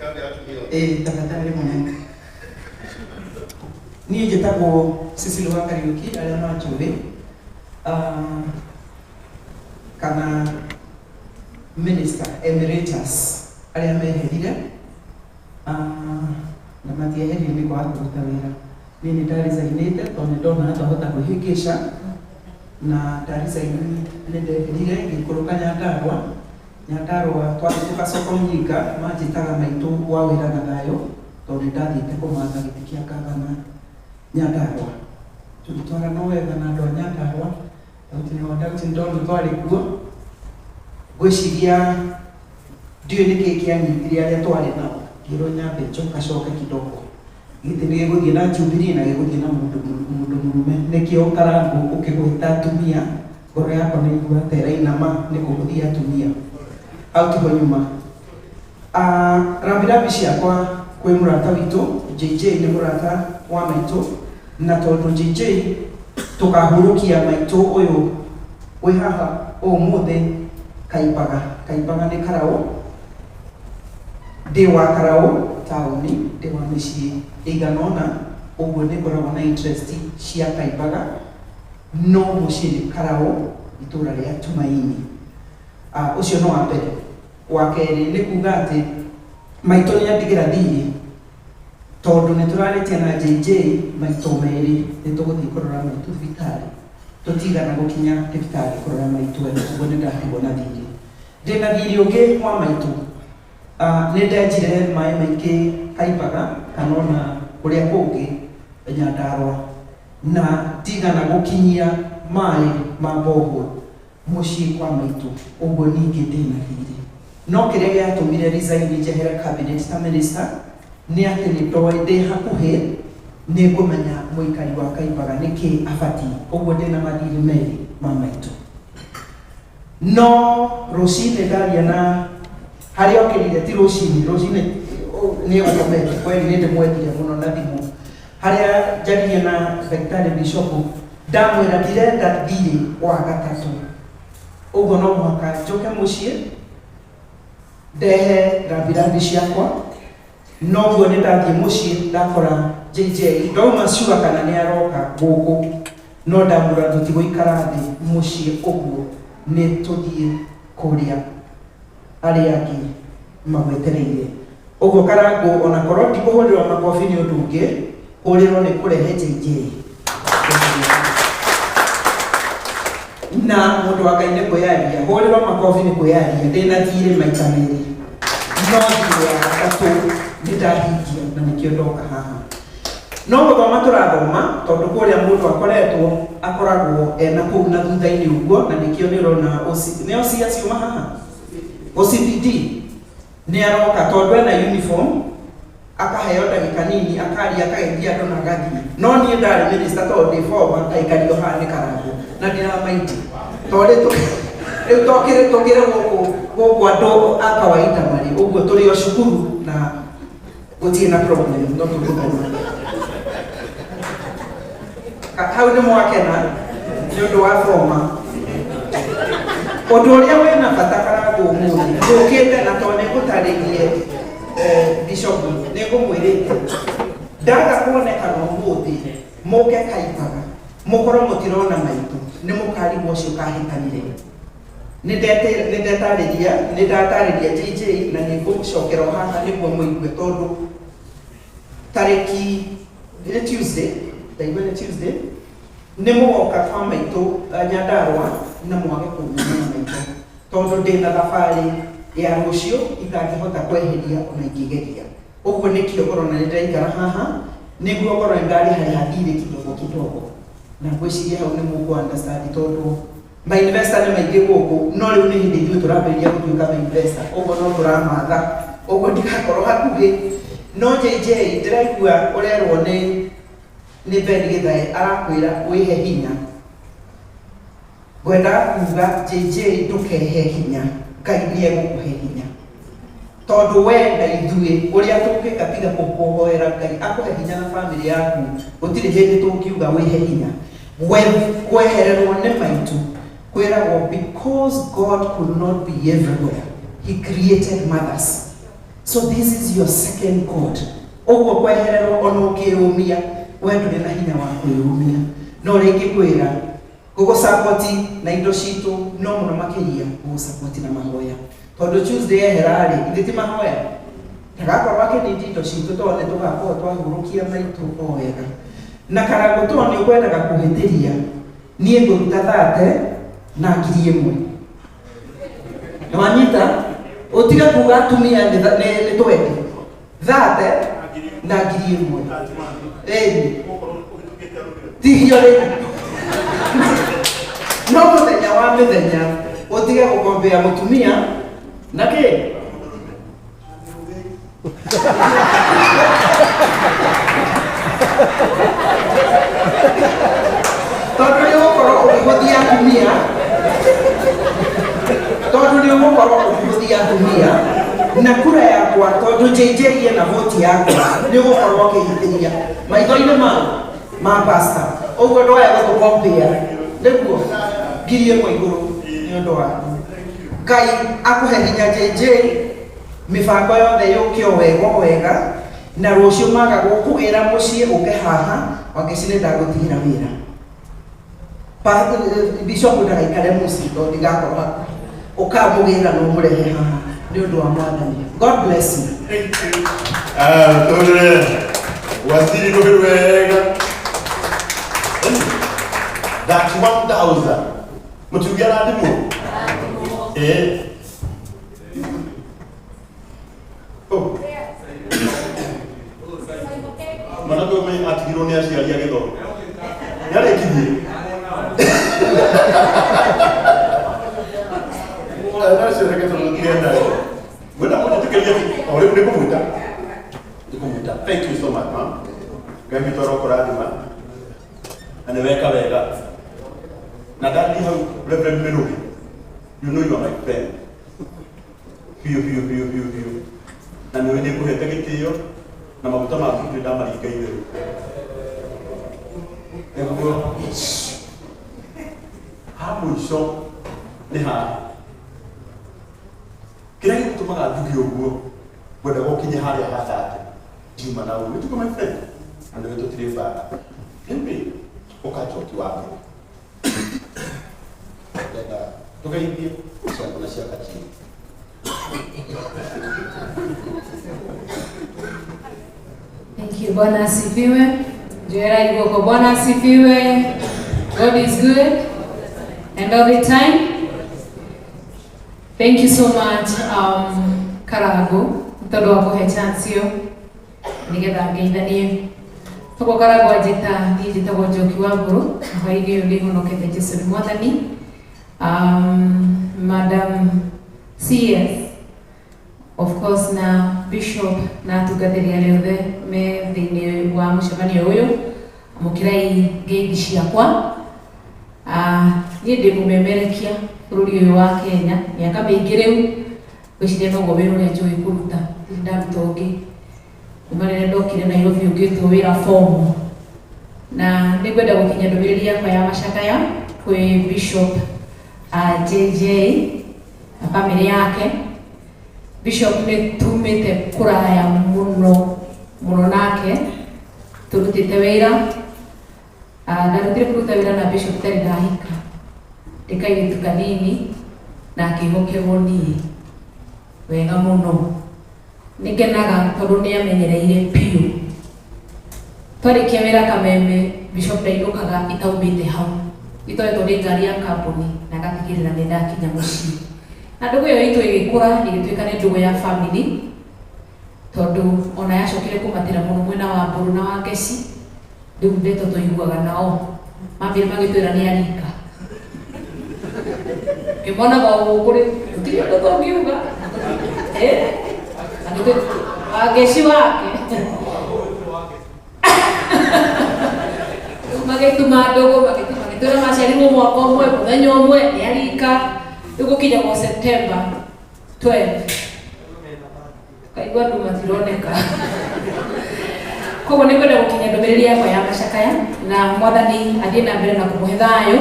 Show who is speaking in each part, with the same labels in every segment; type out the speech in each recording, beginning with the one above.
Speaker 1: Ĩĩ, tafadhali mũnene. Niĩ njĩtagwo Cecily wa Kariũki, arĩa manjũĩ, ah, kana Minister Emeritus arĩa meherire, ah, na matieherire nĩ kwaga kũruta wĩra. Niĩ nĩ ndaresignĩte tondũ nĩ ndonaga twahota kwĩhĩngĩca, na ndaresign nĩ ndeherire ngĩikũrũka Nyandarũa. Nyandarũa twahĩtũka Soko Mjinga manjĩtaga maitũ wa wĩra na thayũ tondũ nĩ ndathiĩte kũmatha gĩtĩ kĩa ngavana Nyandarũa. Tũgĩtwarana wega na andũ a Nyandarũa, Dauti wa Dauti nĩ twarĩ kuo. Ngwĩciria ndiũĩ nĩkĩ kĩanyitire arĩa twarĩ nao, ngĩrwo nyambe njokacoke kidogo. Gĩtĩ nĩ gĩgũthiĩ na Jubilee na gĩgũthiĩ na mũndũ mũndũ mũrume. Nĩkĩo Karangũ ũkĩgweta atumia, ngoro yakwa nĩ ĩiguaga ta ĩrainama nĩ kũhũthia atumia. Hau tiho nyuma. Rambirambi ciakwa kwĩ mũrata witũ, JJ nĩ mũrata wa maitũ, na tondũ JJ tũkahurũkia maitũ ũyũ wĩ haha ũmũthĩ Kaimbaga. Kaimbaga nĩ Karaũ. Ndĩ wa Karaũ taũni, ndĩ wa mĩciĩ ĩigana ũna, ũguo nĩ ngoragwo na interest cia Kaimbaga, no mũciĩ nĩ Karaũ, itũra rĩa Tumaini. Ũcio nĩ wa mbere. Wa kerĩ nĩ kuga atĩ maitũ nĩ andigĩra thirĩ, tondũ nĩ tũrarĩtie na JJ maita merĩ nĩ tũgũthiĩ kũrora maitũ thibitarĩ, tũtigana gũkinya thibitarĩ kũrora maitũ ĩno, ũguo nĩ ndatigwo na thirĩ. Ndĩna thirĩ ũngĩ wa maitũ, nĩ ndenjire maĩ maingĩ Kaimbaga kana ona kũrĩa kũngĩ Nyandarũa, na ndigana gũkinyia maĩ ma borehole mũciĩ kwa maitũ, ũguo ningĩ ndĩna thirĩ. No kĩrĩa gĩatũmire resign njehere cabinet ta minister nĩ atĩ nĩ ndoĩ ndĩ hakuhĩ nĩ ngũmenya mũikari wa Kaimbaga nĩkĩ abatiĩ, ũguo ndĩna mathirĩ merĩ ma maitũ. No rũcinĩ ndaria na harĩa okĩrire, ti rũcinĩ, rũcinĩ nĩ egũkomete kweli, nĩ ndĩmwendire mũno na thimũ. Harĩa njaririe na ndagĩtarĩ Bishop, ndamwĩra ndirenda thirĩ wa gatatũ, ũguo no mũhaka njoke mũciĩ ndehe rambirambi ciakwa. Noguo nĩ ndathiĩ mũciĩ ndakora JJ, ndauma sure kana nĩ aroka gũkũ, no ndamwĩra tũtigũikara thĩ mũciĩ ũguo, nĩ tũthiĩ kũrĩa arĩa angĩ magwetereire. Ũguo Karangũ, ona korwo ndikũhũrĩrwo makobi nĩ ũndũ ũngĩ, hũrĩrwo nĩ kũrehe JJ na mũndũ wa Ngai nĩ kwĩyaria, hũrĩrwo makobi nĩ kwĩyaria. Ndĩna thirĩ maita merĩ, no thirĩ wa gatatũ nĩ ndahingia na nĩkĩo ndoka haha. No gũthoma tũrathoma, tondũ kũrĩa mũndũ akoretwo akoragwo ena kũu na thutha-inĩ ũguo, na nĩkĩo nĩ ũrona nĩ OC aciuma haha, OCPD nĩ aroka tondũ ena uniform, akaheo ndagĩka nini akaria, akageithia andũ na agathiĩ. No niĩ ndarĩ minister, tondũ ndĩ former, ngaikario haha nĩ Karangũ na ndiramaindi, tondũ rĩu tũkĩrĩ gũkũ andũ a kawaida marĩ ũguo, tũrĩ o cukuru na gũtirĩ na problem, no tũgũthoma. Hau nĩ mwakena nĩ ũndũ wa former. Ũndũ ũrĩa wĩna bata Karangũ ũmũthĩ njũkĩte na tondũ nĩ ngũtarĩrie, Bishop, nĩ ngũmwĩrĩte ndaga kuonekana ũmũthĩ mũke Kaimbaga mũkorwo mũtirona maitũ, nĩ mũkarigwo ũcio kahĩtanire. Nĩ ndetarĩria, nĩ ndatarĩria JJ na nĩ ngũcokera o haha nĩguo mũigue, tondũ tarĩki nĩ Tuesday, ndaigua nĩ Tuesday, nĩ mũgoka kwa maitũ Nyandarũa na mwage kũnyona na maitũ, tondũ ndĩna thabarĩ ya rũciũ itangĩhota kweheria ona ingĩgeria. Ũguo nĩkĩo ũrona nĩ ndĩraikara haha, nĩguo ngorwo nĩ ndarĩharĩha thirĩ kidogo kidogo, na ngwĩciria hau nĩ mũkũ understand, tondũ ma investor nĩ maingĩ gũkũ, no rĩu nĩ hĩndĩ ithuĩ tũrambĩrĩria gũtuĩka ma investor, ũguo no tũramatha, ũguo ndigakorwo hakuhĩ. No JJ, ndĩraigua ũrerwo nĩ Ben Githae, arakwĩra wĩhe hinya. Ngwendaga kuga JJ, ndũkehe hinya, Ngai nĩ egũkũhe hinya, tondũ we na ithuĩ ũrĩa tũngĩka tiga kũhoera Ngai akũhe hinya na famĩlĩ yaku, gũtirĩ hĩndĩ tũngiuga wĩhe hinya. Kwehererwo nĩ maitũ kwĩragwo, because God could not be everywhere, he created mothers. So this is your second God. Ũguo kwehererwo ona ũngĩyũmia, we ndũrĩ na hinya wa kwĩyũmia. No rĩngĩ kwĩra gũgũsapoti na indo citũ, no mũno makĩria gũgũsapoti na mahoya. Tondũ Tuesday ehera rĩ, ithe ti mahoya. Ndagakorwo akĩnindi indo citũ tondũ nĩ tũgakorwo twahurũkia maitũ o wega. Na Karangũ tondũ nĩ ũkwendaga kũhĩtĩria, niĩ ngũruta 30 na 1000. Nĩwanyita? Ũtige kuga atumia nĩ twendi. 30 na 1000. Ĩni. Tihio rĩ. No mũthenya wa mĩthenya ũtige gũkombea mũtumia na kĩ? Tondũ nĩ ũgũkorwo ũkĩhũthia atumia, tondũ nĩ ũgũkorwo ũkĩhũthia atumia na kura yakwa, tondũ JJ ena voti yakwa, nĩ ũgũkorwo ũkĩhĩtĩria maitho-inĩ ma pastor. Ũguo ndwaya gũtũkompea nĩguo 1000 igũrũ nĩ ũndũ waku. Ngai akũhe hinya JJ, mĩbango yothe yũke o wega o wega, na rũciũ maga gũkũgĩra mũciĩ ũke haha Wangeci nĩ ndagũtigĩra wĩra. Bishop ndagaikare mũciĩ tondũ ndigakorwo hakuhĩ, ũkamũgĩra na ũmũrehe haha nĩ ũndũ wa Mwathani. God bless you.
Speaker 2: Thank you. Ah, tũrĩ waziri rũhĩ wega. 31,000. Mũtiuge arathimwo? Eh. Oh. Mwanake ũyũ atigirwo nĩ aciari agĩthoma. Nĩarĩkirie? Nacio reke tũrũkire nayo. Mwenda kũnjĩtĩkĩria o rĩu nĩ kũmwĩta. Nĩ kũmwĩta. Thank you so much, ma'am. Ngai witũ arokũrathima. Na nĩ weka wega. Na ndathiĩ hau Reverend Mĩrũgi. You know you are my friend. Biũ biũ biũ biũ biũ. Na nĩ nĩ ngũhete gĩtĩo na maguta maku ndirĩ ndamaringa itherũ. Nĩguo ha mũico nĩ haha. Kĩrĩa gĩgũtũmaga njuge ũguo, ngwendaga ũkinye harĩa ha 30. Ndiuma na ũũ. Nĩtiguo my friend? Na nĩwe tũtirĩ mbara. Rĩu rĩ, ũka Njoki wa mbere. Ndenda tũgeithie ciaku na cia Kachiri.
Speaker 3: Thank you. Bwana asifiwe. Joera Igoko. Bwana asifiwe. God is good and all the time. Thank you so much, Karago, tondu wa kuhe chance iyo nigetha ngeithanie. Toguo Karago anjĩta, niĩ njĩtagwo Njoki wa Mbũrũ, na hwaĩ-inĩ ũyũ nĩhonokete Jesu nĩ Mwathani. Madam CS, of course, na Bishop na atungatĩri arĩa othe me thĩinĩ wa mũcemanio ũyũ, amũkĩrai ngeithi ciakwa. Niĩ ndĩ mũmemerekia bũrũri ũyũ wa Kenya mĩaka mĩingĩ rĩu, ngwĩciria noguo wĩra ũrĩa njũĩ kũruta, ndirĩ ndaruta ũngĩ. Kuma rĩrĩa ndokire Nairobi ũngĩtwo wĩra fomu. Na nĩngwenda gũkinyia ndũmĩrĩri yakwa ya macakaya kwĩ Bishop JJ na bamĩrĩ yake. Bishop nĩ tumĩte kũraya mũno mũno nake, tũrutĩte wĩra. Ndarutire kũruta wĩra na Bishop tarĩ ndahika, ndĩ kairĩtu kanini, na akĩhokerwo niĩ wega mũno. Nĩngenaga tondũ nĩamenyereire biũ. Twarĩkia wĩra Kameme, Bishop ndainũkaga itaumĩte hau, itoetwo nĩ ngari ya kambuni na agatigĩrĩra nĩ ndakinya mũciĩ. Na ndũgũ ĩyo itũ ĩgĩkũra ĩgĩtuĩka nĩ ndũgũ ya family, tondũ ona yacokire kũmatĩra mũno mwena wa Mbũrũ na wa Ngeci, rĩu ndeto tũiguaga nao mambire magĩtwĩra nĩ arika. Ngĩmonaga o gũkũ rĩ, gũtirĩ ũndũ tũngiuga. Wangeci wake. Rĩu magĩtuma ndũgũ, magĩtwĩra maciarirwo mwaka ũmwe, mũthenya ũmwe, nĩ arika. Rĩu gũkinya September 12. Tukaigua andũ matironeka. Koguo nĩ ngwenda gũkinyia ndũmĩrĩri yakwa ya macakaya, na Mwathani athiĩ na mbere na kũmũhe thayũ.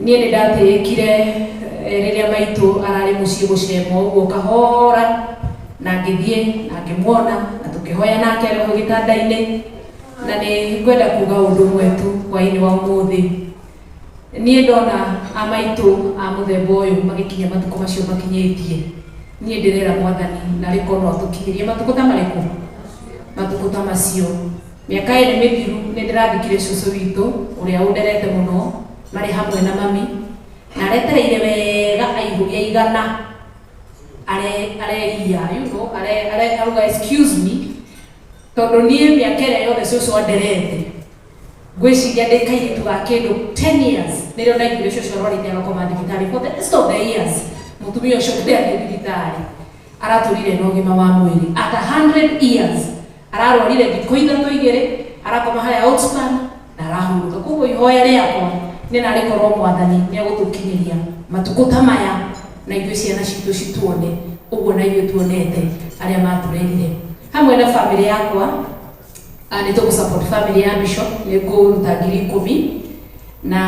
Speaker 3: Niĩ nĩ ndatĩĩkire rĩrĩa maitũ ararĩ mũciĩ gũcemwo ũguo kahora. Na ngĩthiĩ na ngĩmuona na tũkĩhoya nake arĩ hau gĩtanda-inĩ. Na nĩ ngwenda kuga ũndũ ũmwe tu hwaĩ-inĩ wa ũmũthĩ. Niĩ ndona amaitũ a mũthemba ũyũ magĩkinya matukũ macio makinyĩtie, niĩ ndĩrera Mwathani narĩ korwo no atũkinyĩrie matukũ ta marĩkũ? Matukũ ta macio. Mĩaka ĩrĩ mĩthiru nĩ ndĩrathikire cũcũ witũ ũrĩa ũnderete mũno marĩ hamwe na mami, na aretereire wega aihũria 100 areia, you know, arauga excuse me, tondũ niĩ mĩaka ĩrĩa yothe cũcũ anderete ngwĩciria ndĩ kairĩtu ga kĩndũ 10 years nĩrĩo ndaiguire cũcũ arwarĩte agakoma thibitarĩ. For the rest of the years mũtumia ũcio ndarĩ athiĩ thibitarĩ, aratũrire na ũgima wa mwĩrĩ. At 100 years ararwarire thikũ ithatũ igĩrĩ, arakoma harĩa outspan na arahurũka. Koguo ihoya rĩakwa nĩ narĩ korwo Mwathani nĩ egũtũkinyĩria matukũ ta maya na ithuĩ ciana citũ cituone ũguo na ithuĩ tuonete arĩa matũrerire. Hamwe na bamĩrĩ yakwa, nĩ tũgũ support family ya Bishop, nĩ ngũruta 10,000 na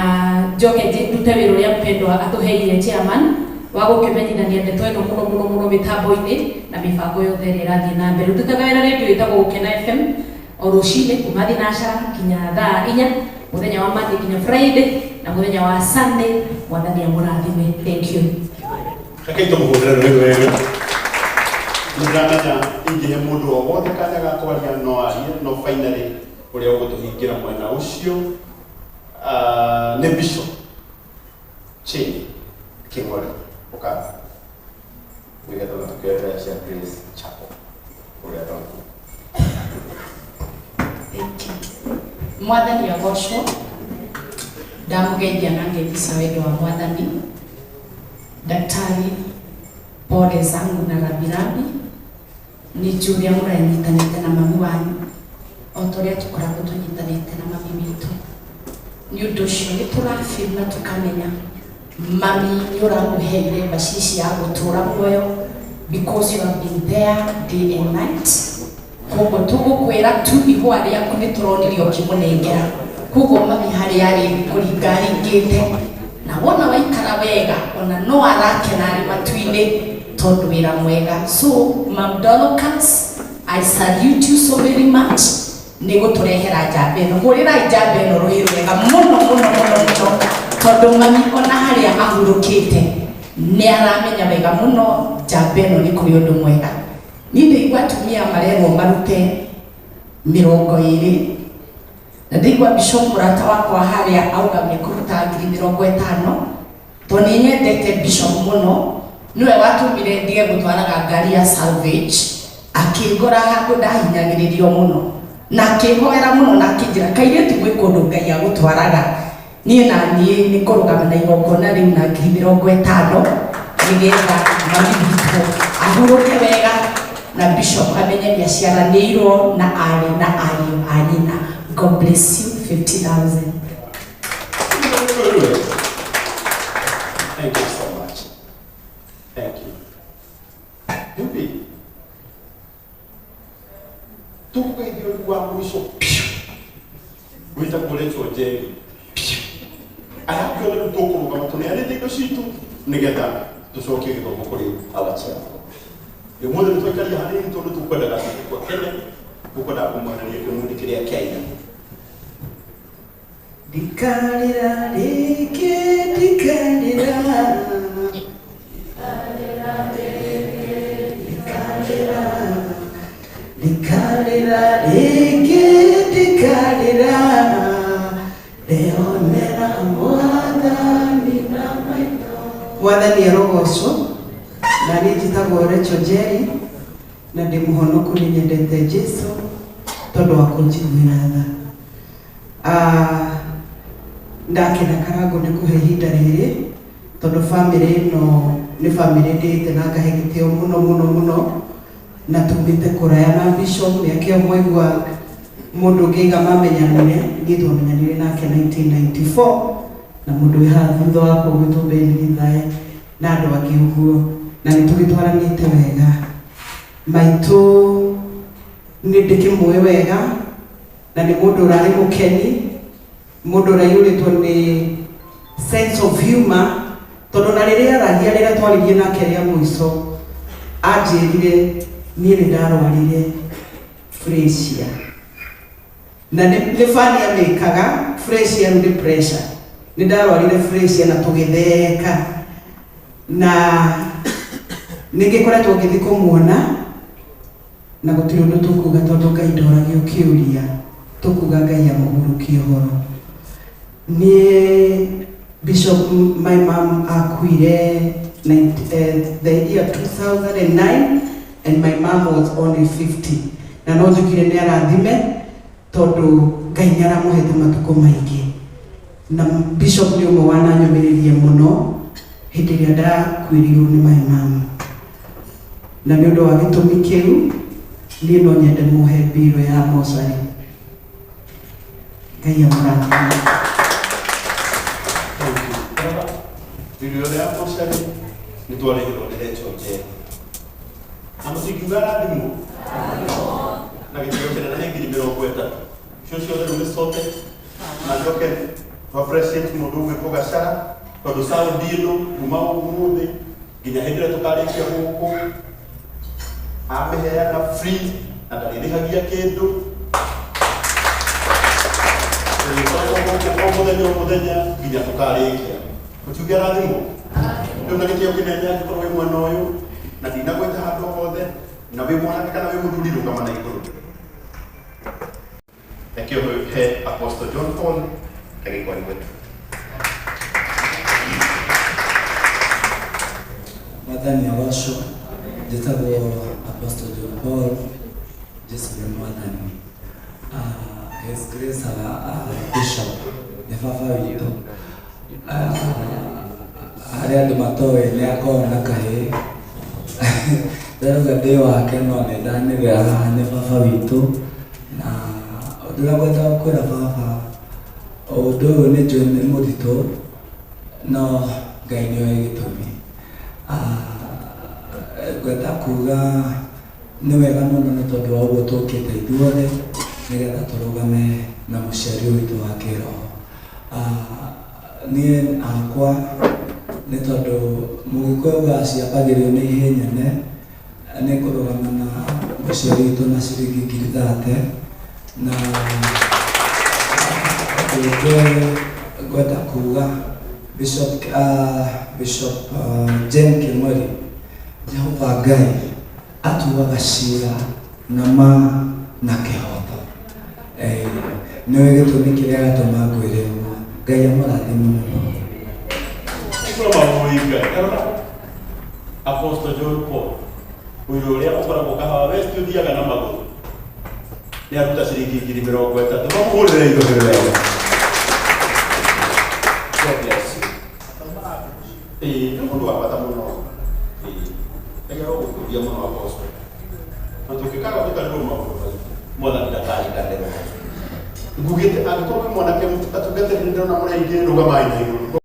Speaker 3: njoke ndute wĩra ũrĩa mpendwa atũheire chairman wa gũkĩmenyithania ndeto ĩno mũno mũno mũno mĩtambo-inĩ na mĩbango yothe ĩrĩa ĩrathiĩ na mbere. Ndutaga wĩra rĩndiũ ĩtagwo Gũkena FM o rũcinĩ kuma thinacara nginya thaa 4, mũthenya wa Monday nginya Friday na mũthenya wa Sunday. Mwathani amũrathime. Thank you.
Speaker 2: Rekei tũmũhũrĩre rũĩ wega. Nĩ ndĩramenya ingĩhe mũndũ o wothe kanya ga kwaria no arie, no finally ũrĩa ũgũtũhingĩra mwena ũcio nĩ Bishop Chini King'ori. Ũka nĩgetha tũkĩoe cia Grace Chapel ũrĩa twaku.
Speaker 4: Thank you. Mwathani agocwo. Ndamũgeithia na ngeithi cia wendo wa Mwathani. Daktari, pole zangu na rambirambi. Nĩ njũĩ ũrĩa mũranyitanĩte na mami wanyu o ta ũrĩa tũkoragwo tũnyitanĩte na mami witũ. Nĩ ũndũ ũcio nĩ tũrafeel na tũkamenya mami nĩ ũramũheire bacici ya gũtũra muoyo because you have been there day and night. Koguo tũgũkwĩra tu ihũa rĩaku nĩ tũronire ũkĩmũnengera. Koguo mami harĩa arĩ kũringa aringĩte na wona waikara wega ona no arakena arĩ matu-inĩ tondũ wĩra mwega. So Mam Dorcas, I salute you so very much nĩ gũtũrehera njamba ĩno. Hũrĩrai njamba ĩno rũhĩ rwega mũno mũno mũno mũno tondũ mami ona harĩa ahurũkĩte nĩ aramenya wega mũno njamba ĩno nĩ kũrĩ ũndũ mwega. Niĩ ndĩigua atumia marerwo marute 20 na ndĩigua Bishop mũrata wakwa harĩa auga nĩ kũruta 50,000 tondũ nĩ nyendete Bishop mũno. Nĩwe watũmire ndige gũtwaraga ngari ya salvage, akĩngora handũ ndahinyagĩrĩrio mũno na akĩhoera mũno na akĩnjĩra kairĩtu gwĩ kũndũ Ngai agũtwaraga. Niĩ na niĩ nĩ kũrũgama na igongona rĩu na 50,000 nĩgetha mami witũ ahurũke wega na Bishop amenye nĩ aciaranĩirwo na arĩ na ariũ a nyina. God bless you. 50,000.
Speaker 2: Thank you so much. Thank you. Yupi? Tũkũgeithio rĩu wa mũico piũ. Wĩtagwo Rachel Njeri. Piũ. Aya angĩ othe rĩu tũkũrũgama tũneanĩte indo citũ nĩgetha tũcokie gĩthomo kũrĩ our chairman. Ũmũthĩ nĩ twaikaria hanini tondũ tũkwendaga tũkwa Kenya, tũkwendaga kũmwehereria kĩmundi kĩrĩa kĩa ira.
Speaker 1: Ndikarĩra rĩngĩ, ndikarĩra, ndikarĩra, ndikarĩra rĩngĩ, ndikarĩra, ndeyonera Mwathani na maitho. Mwathani arogocwo. Na niĩ njĩtagwo Rachel Njeri na ndĩ mũhonoku. Nĩ nyendete Jesu tondũ wa kũnjiguĩra tha. Ndakena Karango nĩ kũhe ihinda rĩrĩ tondũ bamĩrĩ ĩno nĩ bamĩrĩ ndĩĩte na ngahe gĩtĩo mũno mũno mũno na tumĩte kũraya na Bishop. Mĩaka ĩyo mwaigua mũndũ ũngĩiga mamenyanire, niĩ twamenyanire nake 1994 na mũndũ wĩ haha thutha wakwa ũgwĩtwo Ben Githae na andũ angĩ ũguo, na nĩ tũgĩtwaranĩte wega. Maitũ nĩ ndĩkĩmũĩ wega na nĩ mũndũ ũrarĩ mũkeni, mũndũ ũraiyũrĩtwo nĩ sense of humor, tondũ na rĩrĩa aragia, rĩrĩa twaririe nake rĩa mũico, anjĩrire Niĩ nĩ ndarwarire pressure na nĩ bani amĩkaga pressure, rĩu nĩ pressure. Nĩ ndarwarire pressure na tũgĩtheka, na nĩ ngĩkoretwo ngĩthiĩ kũmuona, na gũtirĩ ũndũ tũkuga tondũ Ngai ndoragio kĩũria. Tũkuga Ngai amũhurũkie ũhoro. Niĩ Bishop, my mom akuire the year 2009 and my mom was only 50, na no njugire nĩ arathime tondũ Ngai nĩ aramũhete matukũ maingĩ. Na Bishop nĩ ũmwe wananyũmĩrĩria mũno hĩndĩ ĩrĩa ndakuĩrĩirwo nĩ my mom, na nĩ ũndũ wa gĩtũmi kĩu niĩ no nyende mũhe mbiro ya mocarĩ. Ngai amũrathime.
Speaker 2: Thank you. Rora, mbiro ĩyo ya mocarĩ nĩ twarĩhĩrwo nĩ Rachel Njeri. Na mũtingiuga rathimwo na gĩtĩo kĩnene he 30,000 icio ciothe rĩu nĩ sorted. Na njoke to appreciate mũndũ ũgwĩtwo Gacara, tondũ sound ĩno kuma ũmũthĩ nginya hĩndĩ ĩrĩa tũkarĩkia gũkũ amĩheana free na ndarĩrĩhagia kĩndũ. Tũrĩkoragwo gũkũ o mũthenya o mũthenya nginya tũkarĩkia. Mũtiuge rathimwo rĩu na gĩtĩo kĩnene. Angĩkorwo wĩ mwena ũyũ na ndinagwĩta handũ hothe, na wĩ mwanake kana wĩ mũthuri, rũgama na igũrũ. Nakĩo he Apostle John Paul ndagĩka ĩmwe tu.
Speaker 5: Mwathani agocwo. Njĩtagwo Apostle John Paul. Jesu nĩ Mwathani. His Grace Bishop nĩ baba witũ. Harĩa andũ matoĩ nĩ akoragwo na kahĩĩ, ndarauga ndĩ wake, no nĩ ndanĩrĩra haha nĩ baba witũ. Na ũndũ ũrĩa ngwenda kwĩra baba, ũndũ ũyũ nĩ njũĩ nĩ mũritũ, no Ngai nĩoĩ gĩtũmi. Ngwenda kuga nĩ wega mũno nĩ tondũ wa ũguo tũkĩte ithuothe nĩgetha tũrũgame na mũciari ũyũ witũ wa kĩroho. Niĩ hakwa, nĩ tondũ Mũgĩkũyũ augaga ciambagĩrĩrio nĩ ihĩĩ nyene, nĩ ngũrũgama na mũciari witũ na ciringi 30,000. Na ũndũ ũngĩ ngwenda kuga, Bishop Jane Kĩmweri, Jehova Ngai atuaga cira na ma na kĩhoto. Nĩwe gĩtũmi kĩrĩa gatũma ngwĩre ũguo. Ngai amũrathime mũno.
Speaker 2: Soma mũinga. Rora, Apostle John Paul ũyũ ũrĩa ũkoragwo Kahawa West, ũthiaga na magũrũ, nĩ aruta ciringi 30,000. Mamũhũrĩre igũrũ wega. God bless you. Ĩĩ, nĩ mũndũ wa bata mũno. Ĩĩ, Ngai arogũkũria mũno, Apostle. Na tũngĩkaga gũtarĩrwo maũndũ maingĩ, Mwathani ndakariganĩrwo. Ngugĩte angĩkorwo wĩ mwanake atungatĩri, nĩ ndĩrona mũrĩ aingĩ, rũgamai na igũrũ.